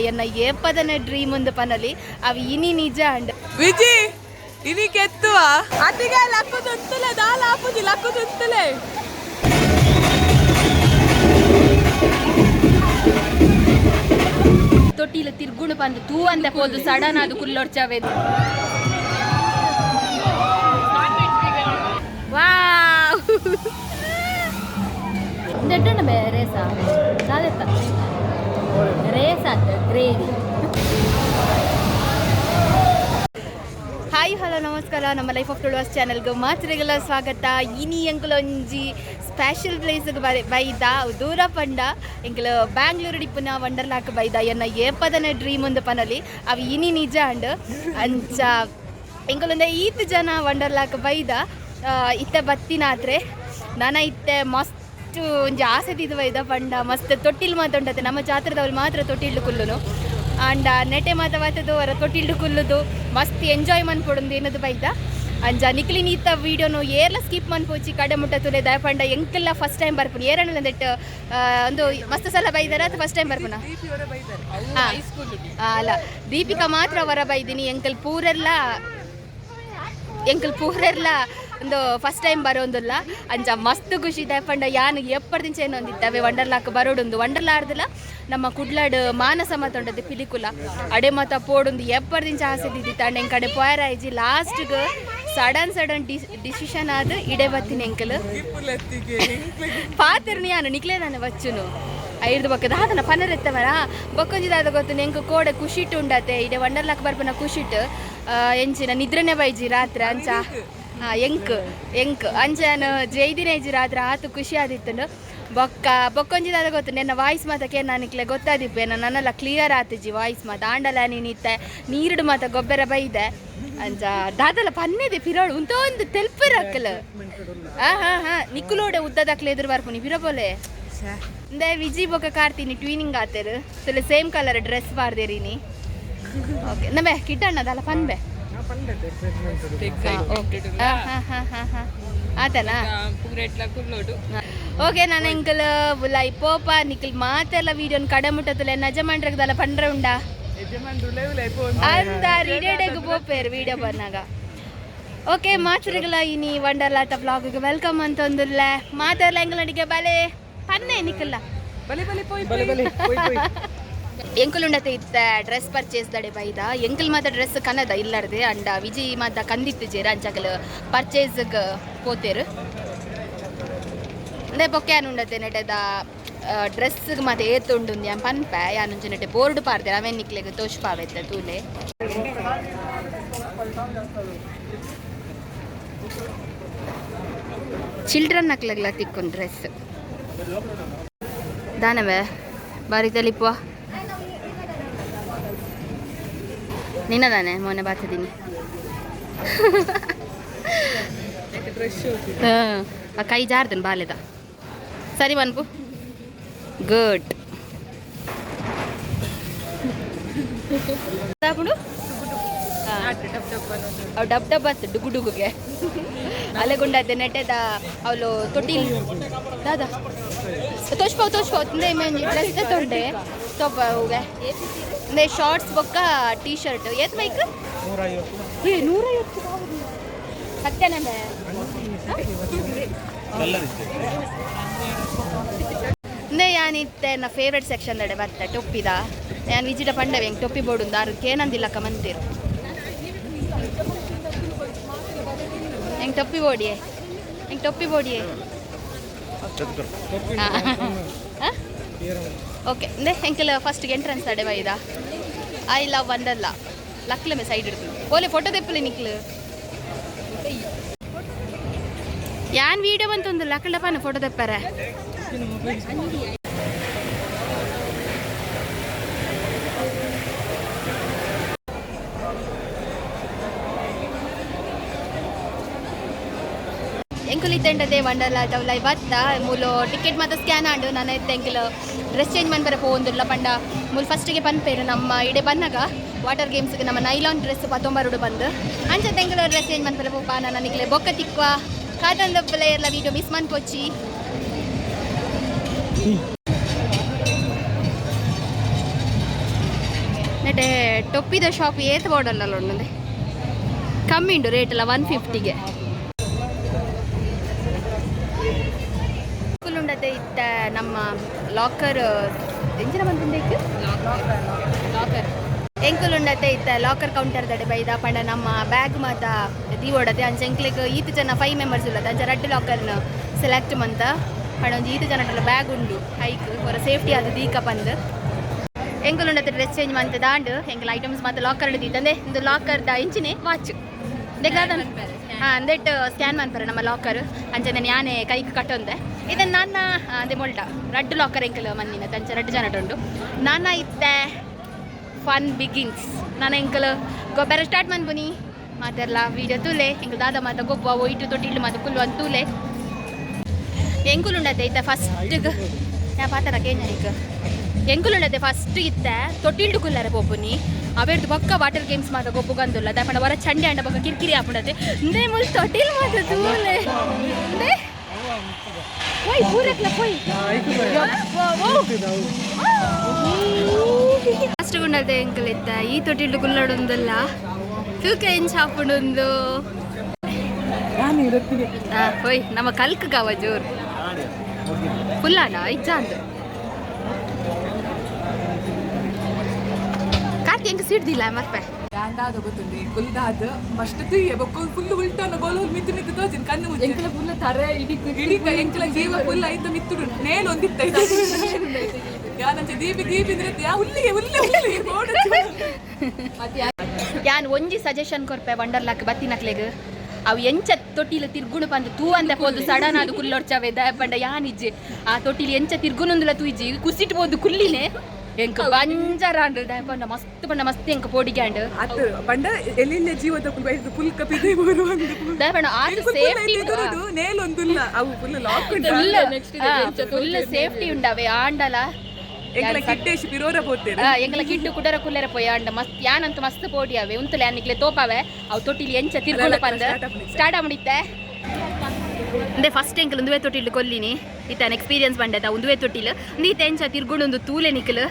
ಎನ್ನ ಏಪದನ ಡ್ರೀಮ್ ಒಂದು ಪನಲಿ ಅವು ಇನಿ ನಿಜ ಅಂಡ್ ವಿಜಿ ಇನಿ ಕೆತ್ತುವ ಅತಿಗೆ ಲಕ್ಕುದುಂತಲೆ ದಾಲ ಆಪುಜಿ ಲಕ್ಕುದುಂತಲೆ. ತೊಟ್ಟಿಲ ತಿರ್ಗುಣ ಬಂದು ತೂ ಅಂತ ಪೋದು ಸಡನ್ ಅದು ಕುಲ್ಲೊಡ್ಚಾವೆ. ವಾವ್, ದೊಡ್ಡಣ್ಣ ಬೇ ರೇಸ ದಾದೆತ್ತ ರೇಸ್ ಆತ ಗ್ರೇವಿ. ಹಾಯ್, ಹಲೋ, ನಮಸ್ಕಾರ. ನಮ್ಮ ಲೈಫ್ ಆಫ್ ಟುಳುವಾಸ್ ಚಾನಲ್ಗೆ ಮಾತ್ರೆಗಳ ಸ್ವಾಗತ. ಇನಿ ಎಂಕುಲೊಂಜಿ ಸ್ಪೆಷಲ್ ಪ್ಲೇಸ್ಗೆ ಬೈದ ದೂರ ಪಂಡ ಎಂಕುಲು ಬ್ಯಾಂಗ್ಳೂರು ಡಿಪ್ಪುನ ವಂಡರ್ಲಾಕ್ ಬೈದ. ಎನ್ನ ಏಪದನ ಡ್ರೀಮ್ ಒಂದು ಪನಲಿ ಅವು ಇನಿ ನಿಜ ಅಂಡ್. ಅಂಚ ಎಂಕುಲೊಂದ ಈತ್ ಜನ ವಂಡರ್ಲಾಕ್ ಬೈದ. ಇತ್ತೆ ಬತ್ತಿನಾತ್ರೆ ನನ ಇತ್ತೆ ಮಸ್ತ್ ಒಂಜಿ ಆಸೆ ದಿದ್ದು ಬೈದ ಪಂಡ ಮಸ್ತ್ ತೊಟ್ಟಿಲ್ ಮಾತುಂಟತೆ. ನಮ್ಮ ಜಾತ್ರೆದವ್ರು ಮಾತ್ರ ತೊಟ್ಟಿಲ್ಡು ಕುಲ್ಲುನು ಅಂಡ ನೆಟೆ ಮಾತ ಬತ್ತದು ಅವರ ತೊಟ್ಟಿಲ್ಡು ಕುಲ್ಲುದು ಮಸ್ತ್ ಎಂಜಾಯ್ ಮನ್ಪೊಡುಂದು ಏನದು ಬೈದ. ಅಂಚ ನಿಕ್ಲಿ ನೀತ ವೀಡಿಯೋನು ಏರ್ಲ ಸ್ಕಿಪ್ ಮನ್ಪೋಚಿ, ಕಡೆ ಮುಟ್ಟ ತುಲೆ. ದಯಪಂಡ ಎಂಕೆಲ್ಲ ಫಸ್ಟ್ ಟೈಮ್ ಬರ್ಪುನು ಏರಣ್ಣ ದೆಟ್ ಒಂದು ಮಸ್ತ್ ಸಲ ಬೈದಾರ ಅದು ಫಸ್ಟ್ ಟೈಮ್ ಬರ್ಪುನ. ಹಾ. ಅಲ್ಲ, ದೀಪಿಕಾ ಮಾತ್ರ ಹೊರ ಬೈದಿನಿ. ಎಂಕಲ್ ಪೂರೆಲ್ಲ ಒಂದು ಫಸ್ಟ್ ಟೈಮ್ ಬರೋಂದಿಲ್ಲ. ಅಂಚ ಮಸ್ತ್ ಖುಷಿ. ಪಂಡ ಯಾನ್ ಎಪ್ಪರ್ದಿಂಚ ಏನೋ ಒಂದಿತ್ತವೆ ವಂಡರ್ಲಾಕ್ ಬರೋಡುಂದು. ವಂಡರ್ಲಾ ಆಡ್ದಿಲ್ಲ, ನಮ್ಮ ಕುಡ್ಲಾಡ್ ಮಾನಸ ಮಾತೊಂಡದ್ದು ಪಿಲಿಕುಲ ಅಡೆ ಮಾತ ಪೋಡುಂದು ಎಪ್ಪರ್ದಿಂಚ ಆಸೆ ದಿದ್ದಿತ್ತು. ಅಂಡ್ ಎಂಕ್ ಕಡೆ ಪೋಯರಾಯ್ಜಿ. ಲಾಸ್ಟ್ಗೆ ಸಡನ್ ಸಡನ್ ಡಿಸಿಷನ್ ಆದ್ ಇಡೆ ಬತ್ತೀನಿ ಎಂಕಲ್. ಪಾತಿರ್ನಿ ಯಾನು ನಿಕ್ಲೆ ನಾನು ಬಚ್ಚುನು ಐರ್ದು ಬೊಕ್ಕ ದಾದನ ಪನರೆತ್ತವರ ಬೊಕ್ಕೊಂಜಿ ದಾದ ಗೊತ್ತು ಎಂಕ್ ಕೋಡೆ ಖುಷಿಟ್ ಉಂಡತೆ. ಇಡೆ ವಂಡರ್ಲಾಕ್ ಬರ್ಪನ ಖುಷಿಟ್ ಎಂಚಿನ ನಿದ್ರೆನೆ ಬೈಜಿ ರಾತ್ರಿ. ಅಂಚ ಎಂಕ್ ಎಂಕ್ ಅಂಚ ಜೈದಿನ ಇಜ್ಜಿ ರಾತ್ರಿ, ಆತು ಖುಷಿ ಆದಿತ್ತುಂಡು. ಬೊಕ್ಕ ಬೊಕ್ಕೊಂಜಿ ದಾದ ಗೊತ್ತು, ನೆನ್ನ ವಾಯ್ಸ್ ಮಾತಕ್ಕೆ ನಾನಿಕ್ಲೆ ಗೊತ್ತಾದಿಪ್ಪೆ ನನ್ನೆಲ್ಲ ಕ್ಲಿಯರ್ ಆತಿಜಿ ವಾಯ್ಸ್ ಮಾತ. ಆಂಡಲ ನೀನು ಇತ್ತೆ ನೀರುಡು ಮಾತ ಗೊಬ್ಬರ ಬೈದೆ. ಅಂಚ ದಾದಲ ಪನ್ನೆದೆ ಪಿರೋಳು ಉಂತ ಒಂದು ತೆಲ್ಪರಕ್ಕಲ. ಹಾ ಹಾ ಹಾ ನಿಕ್ಕುಲೋಡೆ ಉದ್ದದಕ್ಲೆ ಎದುರು ಬರ್ಪುನಿ ಪಿರಬೋಲೆ. ಇಂದೆ ವಿಜಿ ಬೊಕ್ಕ ಕಾರ್ತೀನಿ ಟ್ವೀನಿಂಗ್ ಆತೇರು ತುಲೆ ಸೇಮ್ ಕಲರ್ ಡ್ರೆಸ್ ಪಾರ್ದೇರಿನಿ. ಓಕೆ, ನಮ್ಮೆ ಕಿಟ್ಟಣ್ಣದಲ್ಲ ಪನ್ಬೆ. ಓಕೆ, ಹಾ ಹಾ ಹಾ ಹಾ ಹಾ ಆತನಾ. ಪೂರೆಟ್ಲ ಕುಲ್ಲೋಡು. ಓಕೆ, ನಾನು ಎಂಕಲ್ ಬುಲಾಯಿ ಪೋಪ. ನಿಖಲ್ ಮಾತೆಲ್ಲ ವೀಡಿಯೋನ್ ಕಡೆ ಮುಟ್ಟతుಲೆ. ನಜಮಾನ್ರಗದಲ್ಲ ಪಂಡ್ರೆ ಉಂಡಾ? ಅಂದ ರಿಡೇಡೆಗ್ ಪೋಪೇರು ವೀಡಿಯೋ ಬಂದಾಗ. ಓಕೆ, ಮಾತ್ರೆಗಳ ಇನಿ ವಂಡರ್ಲಾತ ಬ್ಲಾಗ್ಗೆ welcome ಅಂತ ಒಂದುಲ್ಲ. ಮಾತೆಲ್ಲ ಎಂಕಲ್ ನಡಿಗೆ ಬಲೆ ಪನ್ನೆ ನಿಖಲ್ಲ. ಬಲಿ ಬಲಿ ಪೋಯ್ ಬಲಿ ಬಲಿ. ಎಂಕುಲುಂಡತೆ ಇತ್ತ ಡ್ರೆಸ್ ಪರ್ಚೇಸ್ ದಡೆ ಬೈದ. ಎಂಕಲ್ ಮಾತ ಡ್ರೆಸ್ ಕನದ ಇಲ್ಲರ್ದೆ ಅಂಡ ವಿಜಯ್ ಮಾತ ಕಂದಿತ್ತು ಜೇರ ಅಂಚಕಲ್ ಪರ್ಚೇಸ್ ಪೋತೇರು. ಅಂದೆ ಬೊಕ್ಕೆ ಉಂಡತೆ ನೆಟದ ಡ್ರೆಸ್ ಮಾತ ಏತುಂಡು ಯಾನ್ ಪನ್ಪೆ. ಯಾನ್ ಒಂಜಿ ನೆಟೆ ಬೋರ್ಡ್ ಪಾರ್ದೆ, ಅವೇನ್ ನಿಕ್ಲೆಗ್ ತೋಷ್ಪಾವೆತ್ತ ತೂಲೆ. ಚಿಲ್ಡ್ರನ್ ನಕ್ಲಗ್ಲ ತಿಕ್ಕೊಂದು ಡ್ರೆಸ್ ದಾನವೇ ಬಾರಿ ತಲಿಪುವ ನಿನ್ನದಾನೆ ಮೊನ್ನೆ ಬಾತಿದ್ದೀನಿ. ಹಾಂ, ಆ ಕೈ ಜಾರ್ದನ್ ಬಾಲೆದ. ಸರಿ ಮನ್ಪು. ಗುಡ್. ಅವು ಡಬ್ ಡಬ್ ಆತು ಡುಗು ಡುಗುಗೆ ಅಲೆಗುಂಡಾದೆ ನೆಟ್ಟೆದ ಅವಳು ತೊಟ್ಟಿಲ್ ದಾದಾ ತೋಷ್ಪಾವ್ ತೋಷ್ಪಾವ್ ತಿಂದೆ ಮೇಂಜಿ ಡ್ರೆಸ್ ತೊಂಡೆ ತೋಪ ಹೋಗೆ. ಅಂದೆ ಶಾರ್ಟ್ಸ್ ಬೊಕ್ಕ ಟೀ ಶರ್ಟ್ ಏತ್ ಮೈಕ್? ಏ, 150 ಸತ್ಯನೇ? ಅಂದೆ ಯಾನಿತ್ತೆ ನನ್ನ ಫೇವ್ರೆಟ್ ಸೆಕ್ಷನ್ ದಡೆ ಬರ್ತೆ ಟೊಪ್ಪಿದ. ಯಾನ್ ವಿಜಿಟ ಪಂಡವೆ ಹೆಂಗೆ ಟೊಪ್ಪಿ ಬೋಡುಂದು. ಆರು ಕೇನಂದಿಲ್ಲಕ್ಕ ಮಂತಿರು. ಹೆಂಗೆ ಟೊಪ್ಪಿ ಬೋಡಿಯೇ? ಹೆಂಗೆ ಟೊಪ್ಪಿ ಬೋಡಿಯೇ? ಓಕೆ, ಅಂದೆ ಎಂಕೆಲ್ಲ ಫಸ್ಟ್ ಎಂಟ್ರೆನ್ಸ್ ಅಡೆ ಬೈದ. I love Wonderla ಲಕ್ಲೆ May side ಇಡ್ತು ಓಲೆ ಫೋಟೋ ತೆಪ್ಪಲೆ ನಿಕ್ಲು. ಯಾನ್ ವೀಡಿಯೋ ಬಂತೊಂದು ಲಕ್ಕಂಡ ಪಾನ ಫೋಟೋ ತೆಪ್ಪಾರೆ. ಎಂಕುಲು ಇತ್ತೆಂಡದೆ ವಂಡರ್ಲಾ ತವ್ಲೈ ಬತ್ತ. ಮೂಲು ಟಿಕೆಟ್ ಮಾತ ಸ್ಕ್ಯಾನ್ ಆಂಡು. ನಾನು ಇತ್ತೆ ಎಂಕುಲು ಡ್ರೆಸ್ ಚೇಂಜ್ ಮನ್ಪರೆ ಪೋವೊಂದುಲ್ಲ. ಪಂಡ ಮೂಲು ಫಸ್ಟಿಗೆ ಪನ್ಪೇರು ನಮ್ಮ ಇಡೆ ಬನ್ನಗ ವಾಟರ್ ಗೇಮ್ಸ್ಗೆ ನಮ್ಮ ನೈಲಾನ್ ಡ್ರೆಸ್ ಪತ್ತೊಂಬರುಡು ಬಂದು. ಅಂಚ ಎಂಕುಲು ಡ್ರೆಸ್ ಚೇಂಜ್ ಮನ್ಪರೆ ಪೋಪ. ನಾನು ನಿಕ್ಲೆ ಬೊಕ್ಕ ತಿಕ್ವ. ಕಾತಂದ ಪ್ಲೇಯರ್ಲ ವೀಡಿಯೋ ಮಿಸ್ ಮನ್ಪೊಚ್ಚಿ. ಅಡೆ ಟೊಪ್ಪಿದ ಶಾಪ್ ಏತ್ ಬೋಡಲ್ಲ ಉಂಡು ಕಮ್ಮಿ ಉಂಡು ರೇಟ್ ಎಲ್ಲ 150ಗೆ. ಉಂಡತೆ ಇತ್ತ ನಮ್ಮ ಲಾಕರ್ ಎಂಚಿನ ಬಂತಂದೇಕ್ ಲಾಕರ್ ಎಂಕುಲು ಉಂಡತೆ ಇತ್ತ ಲಾಕರ್ ಕೌಂಟರ್ ದಡೆ ಬೈದ ಪಂಡ ನಮ್ಮ ಬ್ಯಾಗ್ ಮಾತ ದೀವೋಡತೆ. ಅಂಚ ಎಂಕ್ಲೆಗ್ ಈತ್ ಜನ 5 ಮೆಂಬರ್ಸ್ ಉಲ್ಲದ. ಅಂಚ ರಡ್ಡ್ ಲಾಕರ್ನ ಸೆಲೆಕ್ಟ್ ಮಂತ ಪಂಡ ಒಂಜಿ ಈತ್ ಜನ ಬ್ಯಾಗ್ ಉಂಡು, ಹೈಕ್ ಹೊರ ಸೇಫ್ಟಿ ಅದು ದೀಕ ಪಂದ್. ಎಂಕುಲು ಉಂಡತೆ ಡ್ರೆಸ್ ಚೇಂಜ್ ಮಂತ ದಾಂಡ್ ಎಂಕಲ್ ಐಟಮ್ಸ್ ಮಾತ ಲಾಕರ್ ದೀತಂದೆ. ಇಂದು ಲಾಕರ್ ದ ಇಂಚಿನೆ ವಾಚ್ ಹಾಂ ಅಂದೆಟ್ ಸ್ಕ್ಯಾನ್ ಮನ್ಪರೆ ನಮ್ಮ ಲಾಕರ್. ಅಂಚನೆ ಯಾನೆ ಕೈಕ್ ಕಟ್ಟೊಂದೆ ಇದನ್ನ ನನ್ನ ಅಂದೆ ಮೊಲ್ಟ ರಡ್ಡು ಲಾಕರ್ ಎಂಕಲ್ ಮಂದಿನ ತಂಚ ರಡ್ಡು ಜನ ಉಂಡು. ನಾನ ಇತ್ತೆ ಫನ್ ಬಿಗಿನ್ಸ್. ನಾನು ಎಂಕಲ್ ಗೊಬ್ಬರ ಸ್ಟಾರ್ಟ್ ಮನ್ಪುನಿ. ಮಾತೆರ್ಲ ವೀಡಿಯೋ ತೂಲೆ. ಎಂಕಲ್ ದಾದ ಮಾತ ಗೊಬ್ಬ ಒಯ್ಟು ತೊಟ್ಟಿಲು ಮಾತ ಕುಲ್ಲು ಅಂತ ತೂಲೆ. ಎಂಕುಲುಂಡತೆ ಇತ್ತ ಫಸ್ಟ್ ಯಾ ಪಾತರ ಕೇಂಜನಿಕ್ ಎಂಕುಲುಂಡತೆ ಫಸ್ಟ್ ಇತ್ತೆ ತೊಟ್ಟಿಲ್ಡು ಕುಲ್ಲರೆ ಪೋಪುನಿ. ಅವೆರ್ದು ಬೊಕ್ಕ ವಾಟರ್ ಗೇಮ್ಸ್ ಮಾತ ಗೊಬ್ಬು ಗಂದುಲ್ಲ. ದಾಪಂಡ ವರ ಚಂಡೆ ಅಂಡ ಬೊಕ್ಕ ಕಿರಿಕಿರಿ ಆಪುಂಡತೆ. ಇಂದೇ ಮುಲ್ ತೊಟ್ಟಿಲ್ ಮಾತ ತೂಲೆ. ಇಂದೇ ಓಯ್ ಪೂರಕ್ಲ ಪೋಯ್. ಫಸ್ಟ್ ಗುಂಡದೆ ಎಂಕಲ್ ಇತ್ತ ಈ ತೊಟ್ಟಿಲ್ಡು ಕುಲ್ಲಡೊಂದಲ್ಲ. ತೂಕ ಎಂಚ ಆಪುಂಡೊಂದು. ಹೋಯ್ ನಮ್ಮ ಕಲ್ಕ್ ಗಾವ ಜೋರು ಫುಲ್ಲಾನ ಇಜ್ಜಾಂದು ಕಾರ್ತಿ ಎಂಕ್ ಸಿಡ್ದಿಲ್ಲ ಮರ್ಪೆ. ದಾದ ಗೊತ್ತುಂಡು ಕುಲ್ದಾದ ಫಸ್ಟ್ ತುಯ್ಯ ಬೊಕ್ಕ ಫುಲ್ ಉಲ್ಟಾನ ಗೋಲ್ ಮಿತ್ತು ಮಿತ್ತು ತೋಚಿನ ಕಣ್ಣು ಮುಚ್ಚಿ. ಎಂಕಲ ಫುಲ್ ತರೆ ಇಡೀ. ಇಡೀ ಎಂಕಲ ಜೀವ ಫುಲ್ ಆಯ್ತು ಮಿತ್ತುಡು ನೇಲ್ ಒಂದಿತ್ತ. ಯಾನಂಚ ದೀಪಿ ದೀಪಿ ಅಂದ್ರೆ ಯಾ ಹುಲ್ಲಿಗೆ ಹುಲ್ಲೆ ಹುಲ್ಲಿಗೆ ಬೋಡ. ಯಾನ್ ಒಂಜಿ ಸಜೆಷನ್ ಕೊರ್ಪೆ ವಂಡರ್ಲಾಕ್ ಬತ್ತಿನಕ್ಲೆಗ್. ಅವು ಎಂಚ ತೊಟ್ಟಿಲು ತಿರ್ಗುಣು ಪಂದು ತೂ ಅಂದ ಪೋದು ಸಡನ್ ಅದು ಕುಲ್ಲೊರ್ಚವೆ. ಪಂಡ ಯಾನಿಜ್ಜೆ ಆ ತೊಟ್ಟಿಲು ಎಂಚ ತಿರ್ಗುನುಂದುಲ ತೂಯಿಜಿ, ಕುಸಿಟ್ ಪೋದು ಕುಲ್ಲಿನೆ. ಎಂಕ್ ಬಂಜಾರಾಂಡ್. ಪಂಡ ಮಸ್ತ್ ಪಂಡ ಮಸ್ತ್ ಎಂಕ್ ಪೋಡಿಗ್ಯಾಂಡ್. ಅತ್ತು ಪಂಡ ಎಲ್ಲೆಲ್ಲ ಜೀವದ ಫುಲ್ ಕಪಿದೆ ಬರು ಒಂದು. ಪಂಡ ಆತು ಸೇಫ್ಟಿ ನೇಲ್ ಒಂದುಲ್ಲ, ಅವು ಫುಲ್ ಲಾಕ್ ಉಂಟು. ಫುಲ್ ಫುಲ್ ಸೇಫ್ಟಿ ಉಂಡವೆ ಆಂಡಲ. ಎಂಕಲ ಕಿಟ್ಟೇಶ್ ಪಿರೋರ ಪೋತೇನೆ. ಎಂಕಲ ಕಿಟ್ಟು ಕುಡರ ಕುಲ್ಲೆರ ಪೋಯ. ಅಂಡ ಮಸ್ತ್ ಯಾನಂತೂ ಮಸ್ತ್ ಪೋಡಿ ಅವೆ ಉಂತಲೆ ಅನ್ನಿಕ್ಲೆ ತೋಪಾವೆ ಅವು ತೊಟ್ಟಿಲಿ ಎಂಚ ತಿರ್ಗುಣ ಪಂದ. ಸ್ಟಾರ್ಟ್ ಆಗ್ಬಿಡಿತ್ತೆ. ಅಂದೆ ಫಸ್ಟ್ ಎಂಕಲ್ ಒಂದುವೆ ತೊಟ್ಟಿಲು ಕೊಲ್ಲಿನಿ. ಇತ್ತಾನ ಎಕ್ಸ್ಪೀರಿಯನ್ಸ್ ಬಂಡದ ಒಂದುವೆ ತೊಟ್ಟಿಲು ನೀತೆ ಎಂಚ ತಿರ್ಗುಣೊಂದು ತೂಲೆ ನಿಕ್ಲು.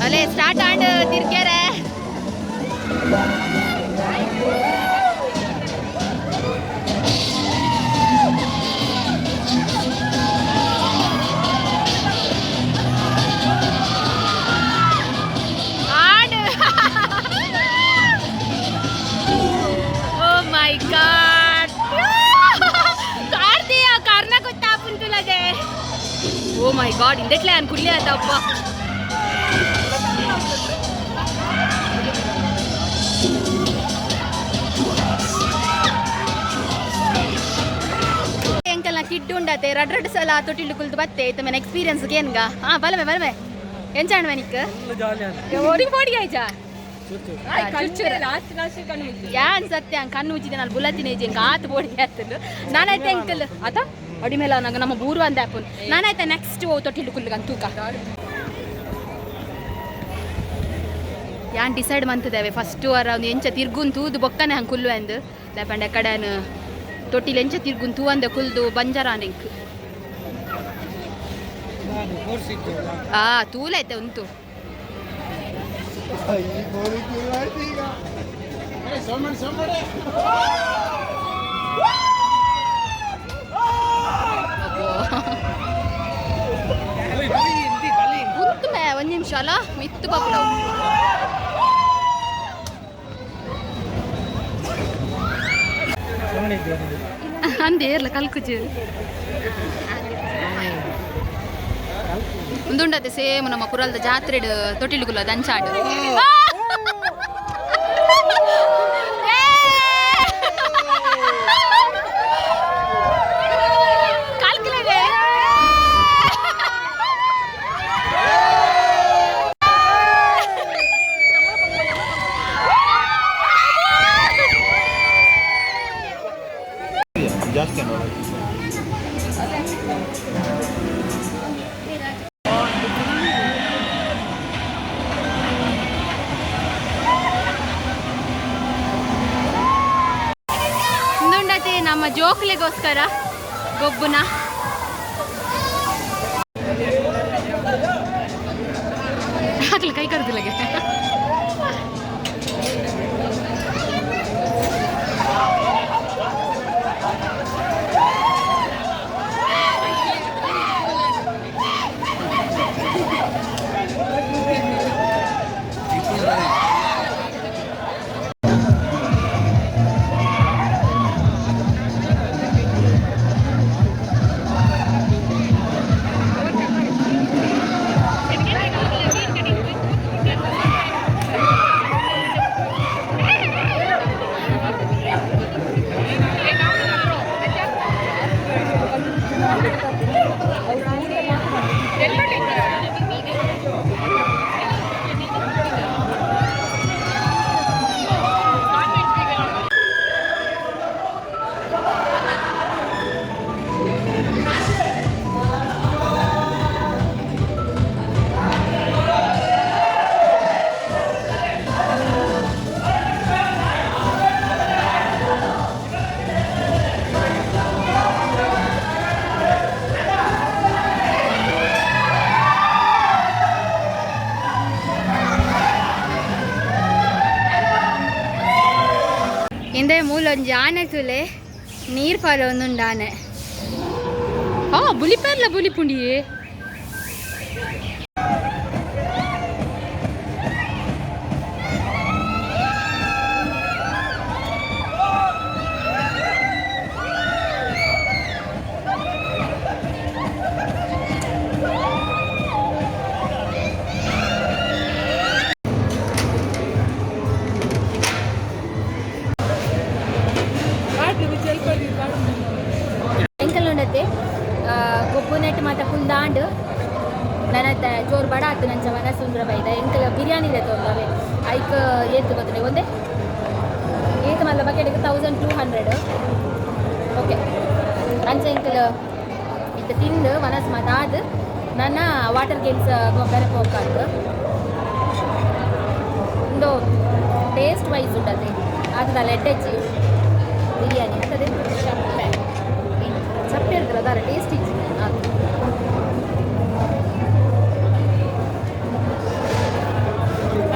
ಅಲೆ ಸ್ಟಾರ್ಟ್ ಆಂಡ್ ತಿರ್ಗ್ಯಾರೆ. ಆಡ್ ಓ ಮೈ ಗಾಡ್ ಕಾರ್ತಿಯ ಕಾರ್ನ ಗೊತ್ತಾಪುಂತುಲದೆ. ಓ ಮೈ ಗಾಡ್, ಇಂದೆಟ್ಲೆ ಅನ್ ಕುಡ್ಲೆ ಆತಪ್ಪ. ಎಂಕಲ್ನ ಕಿಡ್ಡು ಉಂಡತೆ ರಡ್ ರಡ್ ಸಲ ತೊಟ್ಟಿಲು ಕುಲ್ದು ಬತ್ತೆ ಇತ್ತ ಮೇನ್ ಎಕ್ಸ್ಪೀರಿಯನ್ಸ್ ಏನ್ಗ. ಹಾ ಬಲಮೆ ಬಲಮೆ ಎಂಚಾಣ್ ನಿಕ್ ಓಡಿ ಪೋಡಿ ಆಯ್ಚಾ. ಲಾಸ್ಟ್ ಲಾಸ್ಟ್ ಕಣ್ಣು ಮುಚ್ಚಿ. ಯಾನ್ ಸತ್ಯ ಕಣ್ಣು ಮುಚ್ಚಿದೆ ನಾನು ಬುಲತಿನ ಎಂಕ ಆತು ಬೋಡಿ ಆತನು. ನಾನಾಯ್ತು ಎಂಕಲ್ ಆತ ಅಡಿ ಮೇಲೆ ನಂಗೆ ನಮ್ಮ ಬೂರು ಅಂದ ಹಾಪುನ್. ನಾನಾಯ್ತ ನೆಕ್ಸ್ಟ್ ಓ ತೊಟ್ಟಿಲು ಕುಲ್ಲು ತೂಕ. ಯಾನ್ ಡಿಸೈಡ್ ಮಂತದೇವೆ ಫಸ್ಟ್ ವಾರ ಒಂದು ಎಂಚ ತಿರ್ಗುನ್ ತೂದು ಬೊಕ್ಕನೆ ಹಂಗೆ ಕುಲ್ಲು ಅಂದು. ದಾಪಂಡ ಕಡನ್ ತೊಟ್ಟಿಲು ಎಂಚ ತಿರ್ಗುನ್ ತೂ ಅಂದ ಕುಲ್ದು ಬಂಜಾರಾನ್ ಎಂಕ್ ಆ ತೂಲೈತೆ ಉಂಟು. ಉಂತು ಮೇ ಒಂದು ನಿಮಿಷ ಅಲ್ಲ ಮಿತ್ತು ಬಾಪುಡವು. ಅಂದೆ ಏರ್ಲ ಕಲ್ಕುಜಿ ಉಂದುಂಡತೆ ಸೇಮ್ ನಮ್ಮ ಕುರಲ್ದ ಜಾತ್ರೆಡ್ ತೊಟ್ಟಿಲು ಕುಲ್ಲ ದಂಚಾಡು. ಕಾಲ್ಕಿಲದೆ. ಜಾಸ್ತಿ. ಉಂದುಂಡತೆ ನಮ್ಮ ಜೋಕ್ಲೆಗೋಸ್ಕರ ಗೊಬ್ಬುನ. ಹಾಕ್ಲಿ ಕೈ ಕರ್ದಿಲ್ಲಗೆ. ಇಂದೇ ಮೂಲೊಂಜಿ ಆನೆ ತುಲೆ ನೀರು ಪಾಲೊಂದುಂಡು ಆನೆ. ಆ ಬುಲಿಪೇರ್ಲ ಬುಲಿಪುಂಡಿಯೇ. ಎಂಕಲ್ ಉಂಡತೆ ಗೊಬ್ಬು ನೆಟ್ ಮಾತ ಕುಲ್ದಾಂಡ್ ನನ್ನ ಜೋರು ಬಡ ಆತು ನಂಚ ವನ ಸುಂದ್ರ ಬೈದ. ಎಂಕಲ್ ಬಿರಿಯಾನಿ ಇದೆ ತೊಂದವೆ. ಐಕ್ ಏತ್ ಗೊತ್ತುಂಡೆ? ಒಂದೇ ಏತ್ ಮಲ್ಲ ಬಕೆಟ್ 1200. ಓಕೆ, ಅಂಚ ಎಂಕಲ್ ಇತ್ತ ತಿಂದು ಮನಸ್ಸು ಮಾತ ಆದ್ ನನ್ನ ವಾಟರ್ ಗೇಮ್ಸ್ ಗೊಬ್ಬರ ಪೋಕಾತು. ಒಂದು ಟೇಸ್ಟ್ ವೈಸ್ ಉಂಟದೆ ಆತದ ಎಡ್ಡೆಚ್ಚಿ ಬಿರಿಯಾನಿ ಆಗ್ತದೆ. ಚಪ್ಪೆ ಚಪ್ಪೆ ಇರ್ತಲ್ಲ, ಅದರ ಟೇಸ್ಟ್ ಇತ್ತು ಅದು.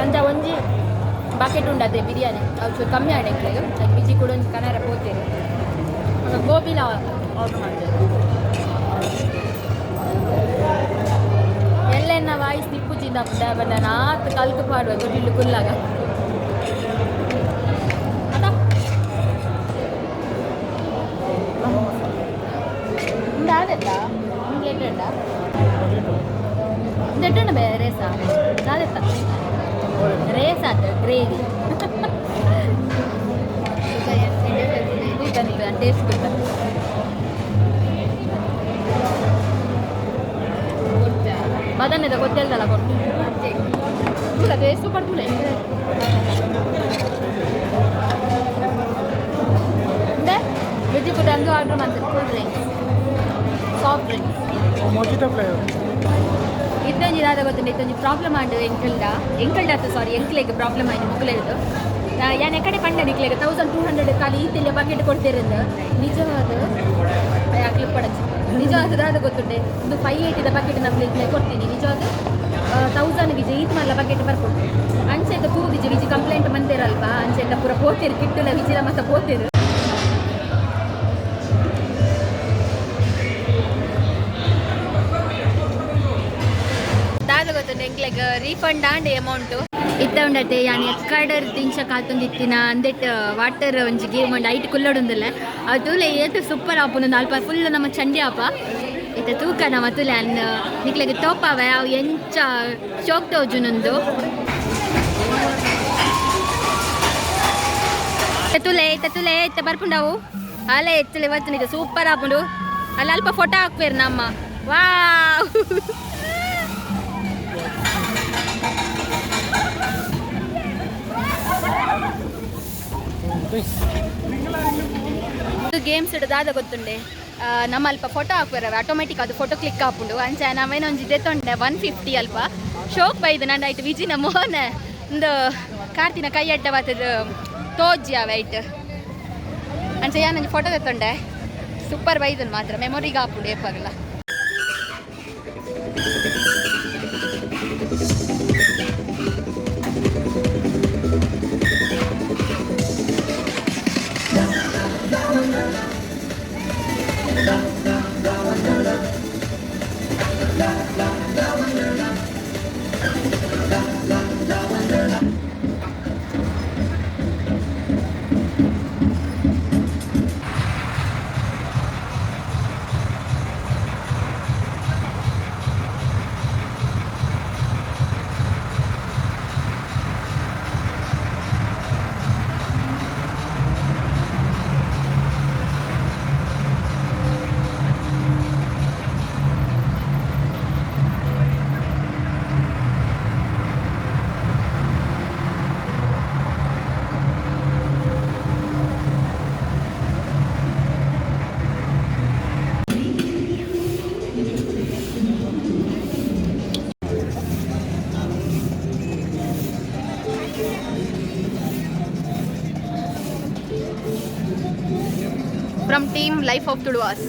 ಅಂಚ ಒಂಜಿ ಬಕೆಟ್ ಉಂಡತೆ ಬಿರಿಯಾನಿ, ಅವು ಚೂರು ಕಮ್ಮಿ ಆಂಡ್ ಎಂಕ್ಲೆಗ್. ಲೈಕ್ ಬಿಜಿ ಕೂಡ ಒಂಜಿ ಕನರ ಪೋತೇರು. ಬೊಕ ಗೋಬಿಲ ಆರ್ಡರ್ ಮಾಡ್ತೇವೆ. ಎಲ್ಲೆನ್ನ ವಾಯ್ಸ್ ತಿಪ್ಪುಜಿಂದ ಬಣ್ಣ ಆತ್ ಕಲ್ತು ಪಾಡುವ ತೊಟ್ಟಿಲು ಕುಲ್ಲಾಗ ಅದ. ಉಂಡಾದೆತ್ತ ನಿಂಗೆ ಎಡ್ಡೆ ಉಂಡು ಬೇ ರೇಸ ದಾದೆತ್ತ ರೇಸ್ ಆತ ಗ್ರೇವಿ ಟೇಸ್ಟ್ ಗೊತ್ತಾ? ಬದನೆದ ಗೊತ್ತಿಲ್ದಲ್ಲ ಕೊಟ್ಟು ತೂಲ ಟೇಸ್ಟ್ ಸೂಪರ್ ತೂಲೆ. ವೆಜ್ ಫುಡ್ ಅಂದು ಆರ್ಡರ್ ಮಾಡ್ತಾರೆ, cool drinks, soft drinks. Mojito flavour. ಇತ್ತೊಂಜಿ ದಾದ ಗೊತ್ತುಂಡು? ಇತ್ತೊಂಜಿ ಪ್ರಾಬ್ಲಮ್ ಆಂಡ್ ಎಂಕಲ್ಡ ಎಂಕಲ್ಡ ಆತು, ಸಾರಿ, ಎಂಕ್ಲೆಗ್ ಪ್ರಾಬ್ಲಮ್ ಆಯ್ತು ಮೊಗಲೆದ್ದು. ಯಾನ್ ಎಕಡೆ ಪಂಡ ನಿಕ್ಲೆಗ್ 1200 ಖಾಲಿ ಈ ತೆಲಿಯ ಬಕೆಟ್ ಕೊಡ್ತಿರಂದು. ನಿಜವಾದ ಅಕ್ಲು ಪಡಚ್ ನಿಜವಾದ ದಾದ ಗೊತ್ತುಂಡೆ? ಒಂದು 580ದ ಬಕೆಟ್ ನಮ್ಗೆ ಇಕ್ಲೆ ಕೊಡ್ತೀನಿ. ನಿಜವಾದ 1000 ಗಿಜಿ ಈತ್ ಮಲ್ಲ ಬಕೆಟ್ ಬರ್ಕೊಡು. ಅಂಚೆತ ತೂದಿಜಿ ವಿಜಿ ಕಂಪ್ಲೇಂಟ್ ಮಂತೇರಲ್ಪ. ಅಂಚೆತ ಪೂರ ಪೋತೇರು ಕಿಟ್ಟುಲ ವಿಜಿಲ ಮತ್ತ ಪೋತೇರು. ದಾದ ಗೊತ್ತುಂಡು ಎಂಕ್ಲೆಗ್ ರೀಫಂಡ್ ಆಂಡ್ ಅಮೌಂಟು? ಇತ್ತ ಉಂಡತೆ ಯಾನ್ ಎಕ್ಕಡರ್ ತಿಂಚ ಕಾತೊಂದಿತ್ತಿನ ಅಂದೆಟ್ ವಾಟರ್ ಒಂಜಿ ಗೇಮ್ ಉಂಡು, ಐಟ್ ಕುಲ್ಲೊಡುಂದುಲ್ಲ. ಅವು ತೂಲೆ ಏತ್ ಸೂಪರ್ ಆಪುಂಡು. ಅಲ್ಪ ಫುಲ್ ನಮ್ಮ ಚಂಡಿ ಆಪ. ಇತ್ತ ತೂಕ ನಮ್ಮ ತೂಲೆ ಅನ್ ನಿಕ್ಲೆಗ್ ತೋಪಾವೆ ಅವು ಎಂಚ ಶೋಕ್ ತೋಜುನುಂದು. ತುಲೆ ಇತ್ತ ತುಲೆ ಇತ್ತ ಬರ್ಪುಂಡವು ಅಲ್ಲ ಎಚ್ಚಲೆ ಬರ್ತುಂಡು. ಸೂಪರ್ ಆಪುಂಡು. ಅಲ್ಲ ಅಲ್ಪ ಫೋಟೋ ಹಾಕ್ಬೇರು ನಮ್ಮ. ವಾವ್. ಗೇಮ್ಸ್ ದಾದ ಗೊತ್ತುಂಡೆ? ನಮ್ಮ ಅಲ್ಪ ಫೋಟೋ ಹಾಕ್ಬೇರವೆ, ಆಟೋಮೆಟಿಕ್ ಅದು ಫೋಟೋ ಕ್ಲಿಕ್ ಆಪುಂಡು. ಅಂಚ ನಾವೇನೋ ಒಂಜಿ ದೆತ್ತೊಂಡೆ 150. ಅಲ್ಪ ಶೋಕ್ ಬೈದು ನಂಡ ಐಟ್ ವಿಜಿನ ಮೋಹನ ಒಂದು ಕಾರ್ತಿನ ಕೈ ಅಡ್ಡ ಬತ್ತದ ತೋಜಿ ಅವ ಐಟ್. ಅಂಚ ಯಾನೊಂಜಿ ಫೋಟೋ ದೆತ್ತೊಂಡೆ. ಸೂಪರ್ ಬೈದನ್ ಮಾತ್ರ ಮೆಮೊರಿಗೆ ಆಪುಂಡು ಏಪಾಗಲ. From team Life of Tuluvas.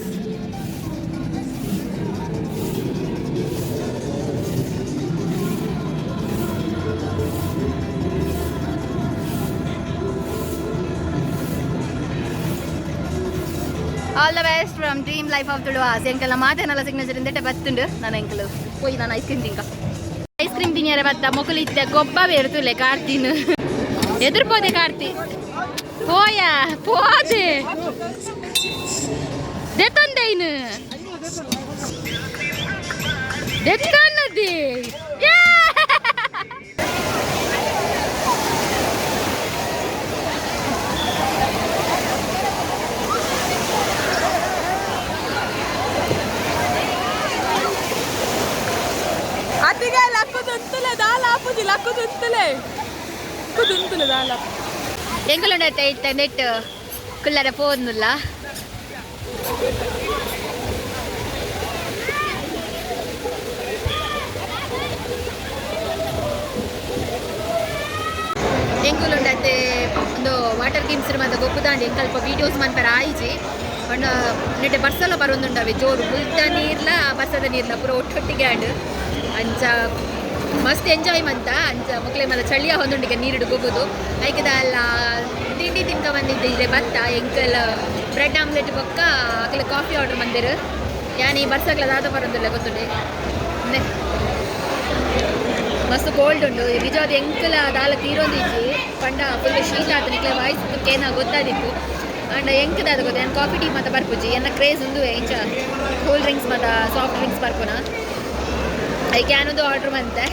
All the best from team Life of Tuluvas. ಎಂಕಲ್ನ ಮಾತೇನಲ್ಲ signature ಇಂದೆಟ್ಟೆ ಬತ್ತುಂಡು ನಾನು ಎಂಕಲು ಪೋಯಿ ನಾನು ಐಸ್ ಕ್ರೀಮ್ ತಿಂಕ ಐಸ್ ಕ್ರೀಮ್ ತಿನ್ನಿಯರೆ ಬತ್ತ ಮೊಕಲು ಇತ್ತೆ ಗೊಬ್ಬ ಬೇರ್ತುಲೆ ಕಾರ್ತಿನ ಎದುರು ಪೋದೆ ಕಾರ್ತಿ ಪೋಯ ಪೋದೆ ದೆತ್ತೊಂದೈನು ದೆತ್ತನ್ನದಿ. ಅತ್ತಿಗೆ ಲಕ್ಕುದುಂತಲೆ ದಾಲ ಆಪುಜಿ ಲಕ್ಕುದುಂತಲೆ ಕುದುಂತಲೆ ದಾಲ. ಎಂಕಲುಂಡೈತೆ ಇತ್ತೆ ನೆಟ್ ಕುಲ್ಲರೆ ಪೋನುಲ್ಲ. ಎಂಕುಲುಂಡತೆ ಒಂದು ವಾಟರ್ ಗೇಮ್ಸ್ ಮಾತ ಗೊಪ್ಪುದಾಂಡ್ ಎಂಕಲ್ಪ ವೀಡಿಯೋಸ್ ಮನ್ಪರ ಆಯ್ಜಿ ಪಂಡ ನೆಟ್ಟೆ ಬರ್ಸಲ ಬರೊಂದುಂಡವೆ ಜೋರು ಮುಲ್ತ ನೀರ್ಲ ಬರ್ಸದ ನೀರ್ಲ ಪೂರ ಒಟ್ಟೊಟ್ಟಿಗೆ ಆಂಡ್ ಅಂಚ ಮಸ್ತ್ ಎಂಜಾಯ್ ಮಂತ ಅಂಚ ಮೊಕ್ಲೆ ಮಲ್ಲ ಚಳಿಯ ಹೊಂದುಂಡಿಗೆ ನೀರಿಡು ಗೊಬ್ಬುದು ಐಕದ ಅಲ್ಲ ತಿಂಡಿ ತಿನ್ಕ ಬಂದಿದ್ದೆ ಬತ್ತ ಎಂಕಲ್ ಬ್ರೆಡ್ ಆಮ್ಲೆಟ್ ಬೊಕ್ಕ ಅಕಲೆ ಕಾಫಿ ಆರ್ಡರ್ ಮಂದಿರು ಯಾನಿ ಬರ್ಸಕ್ಲ ದಾದ ಬರೋದಿಲ್ಲ ಗೊತ್ತುಂಡೆ. ಮಸ್ತ್ ಕೋಲ್ಡ್ ಉಂಡು ನಿಜವಾದ ಎಂಕಲ ದಾಲ ತೀರೊಂದಿಜ್ಜಿ ಪಂಡ ಫುಲ್ ಶೀತ ಆತು ನಿಕ್ಲೆ ವಾಯ್ಸ್ ಕೇನ ಗೊತ್ತಾದಿತ್ತು ಅಂಡ ಎಂಕದಾದ ಗೊತ್ತ ನಾನು ಕಾಫಿ ಟೀ ಮಾತ ಬರ್ಪುಜಿ ಎನ್ನ ಕ್ರೇಜ್ ಉಂದುವೆ ಇಂಚ ಕೂಲ್ ಡ್ರಿಂಕ್ಸ್ ಮಾತ ಸಾಫ್ಟ್ ಡ್ರಿಂಕ್ಸ್ ಬರ್ಪುನ ಐಕೆ ಯಾನೊಂದು ಆರ್ಡ್ರ್ ಮಂತೆ.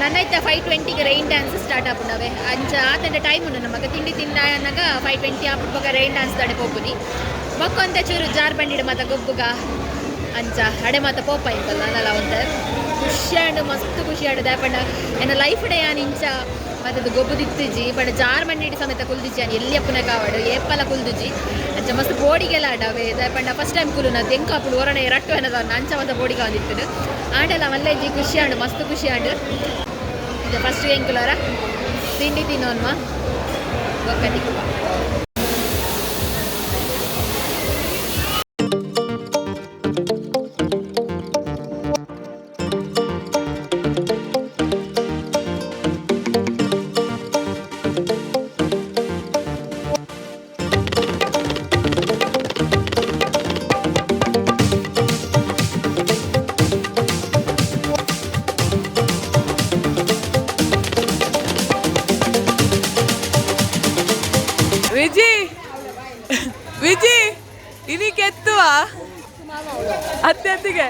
ನನ್ನ ಇತ್ತ 5:20ಗೆ ರೈನ್ ಡ್ಯಾನ್ಸ್ ಸ್ಟಾರ್ಟ್ ಆಪುಂಡವೆ ಅಂಚ ಆತಂಡ ಟೈಮ್ ಉಂಡು ನಮಗ ತಿಂಡಿ ತಿಂದ ಅನ್ನಗ 5:20 ಆಪುಡ್ ರೈನ್ ಡ್ಯಾನ್ಸ್ ತಡೆ ಪೋಪುನಿ ಬೊಕ್ಕೊಂತೆ ಚೂರು ಜಾರ್ ಬಂಡಿಡು ಮಾತ ಗೊಬ್ಬುಗ ಅಂಚ ಅಡೆ ಮಾತ ಪೋಪ ಇಂಕಲ್ಲ ನಲ್ಲ ಒಂತೆ ಖುಷಿ ಆಂಡ್ ಮಸ್ತ್ ಖುಷಿ ಆಂಡ್ ದಾಪಂಡ ಎನ್ನ ಲೈಫ್ ಡೇ ಯಾನ್ ಇಂಚ ಮತ್ತೆ ಗೊಬ್ಬುದಿತ್ತಿಜಿ ಬಟ್ ಜಾರ್ ಬಂಡಿಡು ಸಮೇತ ಕುಲ್ದಿಜಿ ಯಾನ್ ಎಲ್ಲಿ ಅಪ್ಪುನ ಕಾವಡು ಏಪಲ ಕುಲ್ದಿಜಿ ಅಂಚ ಮಸ್ತ್ ಬೋಡಿಗೆಲ್ಲ ಆಡವೆ ದಾಪಂಡ ಫಸ್ಟ್ ಟೈಮ್ ಕುಲು ನಾ ದೆಂಕು ಅಪ್ಪುಡು ಒರಣ ರಟ್ಟು ಅನ್ನದ ಅಂಚ ಮತ್ತ ಬೋಡಿಗೆ ಬಂದಿತ್ತು ಆಂಡಲ ಮಲ್ಲೇಜಿ ಖುಷಿ ಆಂಡ್ ಮಸ್ತ್ ಖುಷಿ ಆಂಡ್ ಇದು ಫಸ್ಟ್ ಎಂಕುಲರ ತಿಂಡಿ ತಿನ್ನೋನ್ಮ ಬೊಕ್ಕ ತಿಕ್ಕುವ. ವಿಜಿ ವಿಜಿ ಇನಿ ಕೆತ್ತುವ ಅತ್ತೆ ಅತ್ತಿಗೆ.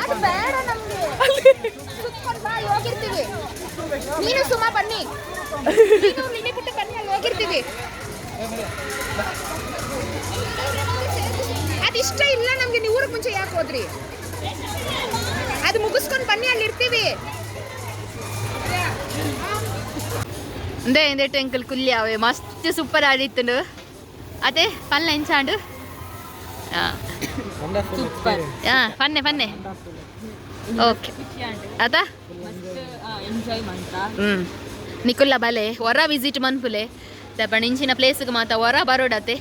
ಅದು ಬೇಡ ನಮ್ಗೆ ಸುತ್ಕೊಂಡ್ ಬಾ, ಅಲ್ಲಿ ಹೋಗಿರ್ತೀವಿ. ನೀನು ಸುಮಾ ಬನ್ನಿ, ನೀನು ನಿನ್ನೆ ಪುಟ್ಟ ಬನ್ನಿ, ಅಲ್ಲಿ ಹೋಗಿರ್ತೀವಿ. ಅದಿಷ್ಟ ಇಲ್ಲ ನಮ್ಗೆ. ನೀವು ಊರಿಗೆ ಮುಂಚೆ ಯಾಕೆ ಹೋದ್ರಿ? ಅದು ಮುಗಿಸ್ಕೊಂಡ್ ಬನ್ನಿ, ಅಲ್ಲಿ ಇರ್ತೀವಿ. እንದೆ ಎಂದೆಟ್ಟು ಎಂಕಲ್ ಕುಲ್ಲಿ ಅವೆ ಮಸ್ತ್ ಸೂಪರ್ ಆದಿತ್ತುಂಡು ಅದೇ ಪಲ್ಲ ಎಂಚಾಂಡು ಫನ್ನೆ ಫನ್ನೆ ಓಕೆ ಅತ ನಿಕುಲ್ಲ ಬಲೆ ಹೊರ ವಿಸಿಟ್ ಮನ್ಪುಲೆ ದಪಣ ಇಂಚಿನ ಪ್ಲೇಸ್ಗೆ ಮಾತ ಹೊರ ಬರೋಡತೆ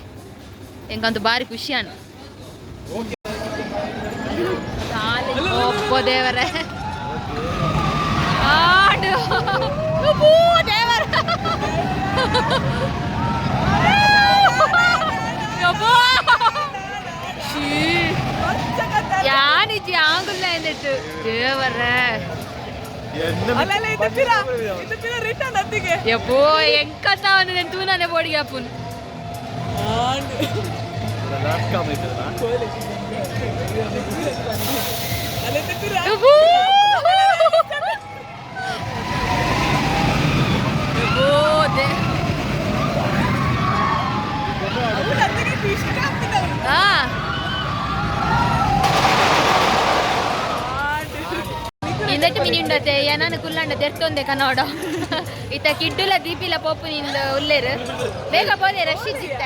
ಎಂಕಂತೂ ಬಾರಿ ಖುಷಿ ಅನ್ ಒಪ್ಪೋ ದೇವರೇ ಆಡು ಅಬ್ಬೋ ದೇವರ. ದೇವರೇ. ಅಲ್ಲ ಅಲ್ಲ, ಇದು ಪಿರ ಇದು ಪಿರ ರಿಟರ್ನ್ ಅತ್ತಿಗೆ. ಯಪ್ಪೋ, ಎಂಕತ್ತ ಅವನು ತೂನಾನೆ ಬೋಡಿಗೆ ಅಪ್ಪುನ್. ಅಲ್ಲ, ಇದು ಪಿರ. ಯಪ್ಪೋ. ಯಪ್ಪೋ, ಅವ್ಳು ಅತ್ತಿಗೆ ಇಷ್ಟ ಆಗ್ತಿದೆ ಅವ್ಳು. ಆ ಇಂದಟ್ಟು ಮಿನಿ ಉಂಡತೆ ಏನಾನ ಕುಲ್ಲಂಡ ದೆರ್ತೊಂದೆ ಕನ್ನಡ. ಇತ್ತ ಕಿಡ್ಡುಲ ದೀಪಿಲ ಪೋಪು ನಿಂದ ಉಲ್ಲೇರು. ಬೇಗ ಪೋಲೆ, ರಶ್ ಇಜ್ಜಿತ್ತ.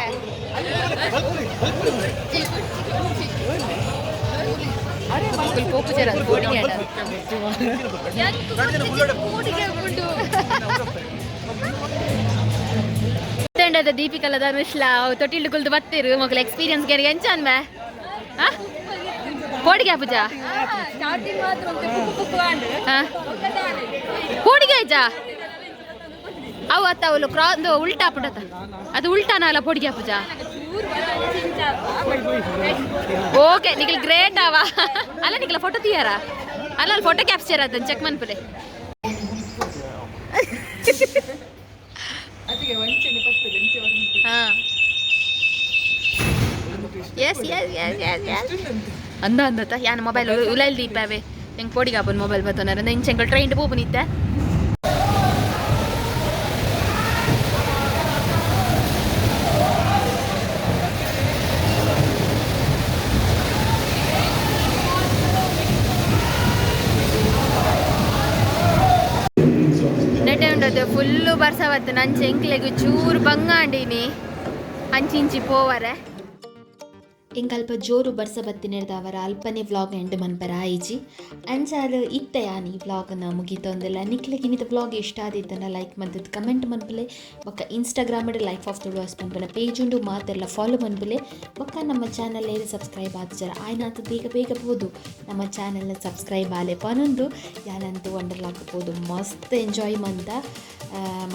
ಪೋಪು ಜರ ಬೋಡಿಗೆ ಉಂಡು ದೀಪಿಕಲ ಧನುಷ್ಲ ಅವು ತೊಟ್ಟಿಲ್ಡು ಕುಲ್ದು ಬತ್ತೀರು. ಮಕ್ಕಳ ಎಕ್ಸ್ಪೀರಿಯನ್ಸ್ ಗೆ ಎಂಚ ಅನ್ಮೆ ಪೋಡಿಗೆ ಪೂಜಾ ಪೋಡಿಗೆ ಆಯ್ತಾ? ಅವು ಅತ್ತ ಅವಳು ಕ್ರಾ ಉಲ್ಟಾ ಪುಡತ ಅದು ಉಲ್ಟಾನ ಅಲ್ಲ ಪೋಡಿಗೆ ಪೂಜಾ. ಓಕೆ, ನಿಖಿಲ್ ಗ್ರೇಟ್ ಅವ ಅಲ್ಲ. ನಿಖಿಲ ಫೋಟೋ ತೀಯಾರ ಅಲ್ಲ, ಅಲ್ಲಿ ಫೋಟೋ ಕ್ಯಾಪ್ಚರ್ ಆದ ಚೆಕ್ ಮನ್ಪುಲೆ. ಅತ್ತಿಗೆ ವಂಚನೆ ಪತ್ತದೆ ಇಂಚೆ ಬಂತು. ಹಾ, S S S S S ಅಂದ ಅಂದತ್ತ ಯಾನ್ ಮೊಬೈಲ್ ಉಲೈಲ್ ದೀಪಾವೆ ಹೆಂಗೆ ಪೋಡಿಗೆ ಆಪನ್ ಮೊಬೈಲ್ ಬತ್ತನಾರ. ಇಂಚೆಂಗಳು ಟ್ರೈನ್ ಪೋಪುನಿತ್ತೆ. ನೆಟೆ ಉಂಡದು ಫುಲ್ಲು ಬರ್ಸವತ್ತು. ನಂಚೆ ಎಂಕ್ಲೆಗ್ ಚೂರು ಬಂಗಾಂಡಿನಿ ಅಂಚಿಂಚಿ ಪೋವರೆ. ಎಂಕ್ ಅಲ್ಪ ಜೋರು ಬರ್ಸ ಬತ್ತಿನೆಡ್ದಾವರ ಅಲ್ಪನೆ ವ್ಲಾಗ್ ಎಂಡ್ ಮನ್ಪರ ಆಯಿಜಿ. ಅಂಚಾದ್ ಇತ್ತೆ ಯಾನ್ ಈ ವ್ಲಾಗ್ನ ಮುಗಿತೊಂದುಲ್ಲ. ನಿಕ್ಲೆಗ್ ಇನಿತ ವ್ಲಾಗ್ ಇಷ್ಟ ಆದಿತ್ತಂಡ ಲೈಕ್ ಮಲ್ತುದು ಕಮೆಂಟ್ ಮನ್ಪುಲೆ. ಬೊಕ್ಕ ಇನ್ಸ್ಟಾಗ್ರಾಮ್ ಲೈಫ್ ಆಫ್ ತುಳುವಾಸ್ ಪನ್ಪುನ ಪೇಜ್ ಉಂಡು, ಮಾತೆಲ್ಲ ಫಾಲೋ ಮನ್ಪುಲೆ. ಬೊಕ್ಕ ನಮ್ಮ ಚಾನಲ್ ಏರ್ ಸಬ್ಸ್ಕ್ರೈಬ್ ಆತಿಜರ ಆಯ್ನಾತ್ ಬೇಗ ಬೇಗ ಪೋದು ನಮ್ಮ ಚಾನಲ್ನ ಸಬ್ಸ್ಕ್ರೈಬ್ ಆಲೆ ಪನೊಂದು. ಯಾನಂತೂ ವಂಡರ್ಲಾಗ್ ಪೋದು ಮಸ್ತ್ ಎಂಜಾಯ್ ಮಂತ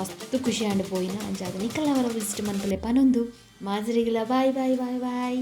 ಮಸ್ತ್ ಖುಷಿ ಆಂಡ್ ಪೋಯಿನ. ಅಂಚಾದ್ ನಿಕಲ್ನ ವಿಸಿಟ್ ಮನ್ಪುಲೆ ಪನೊಂದು. ಮಾತೆರೆಗ್ಲ ಬಾಯ್ ಬಾಯ್ ಬಾಯ್ ಬಾಯ್.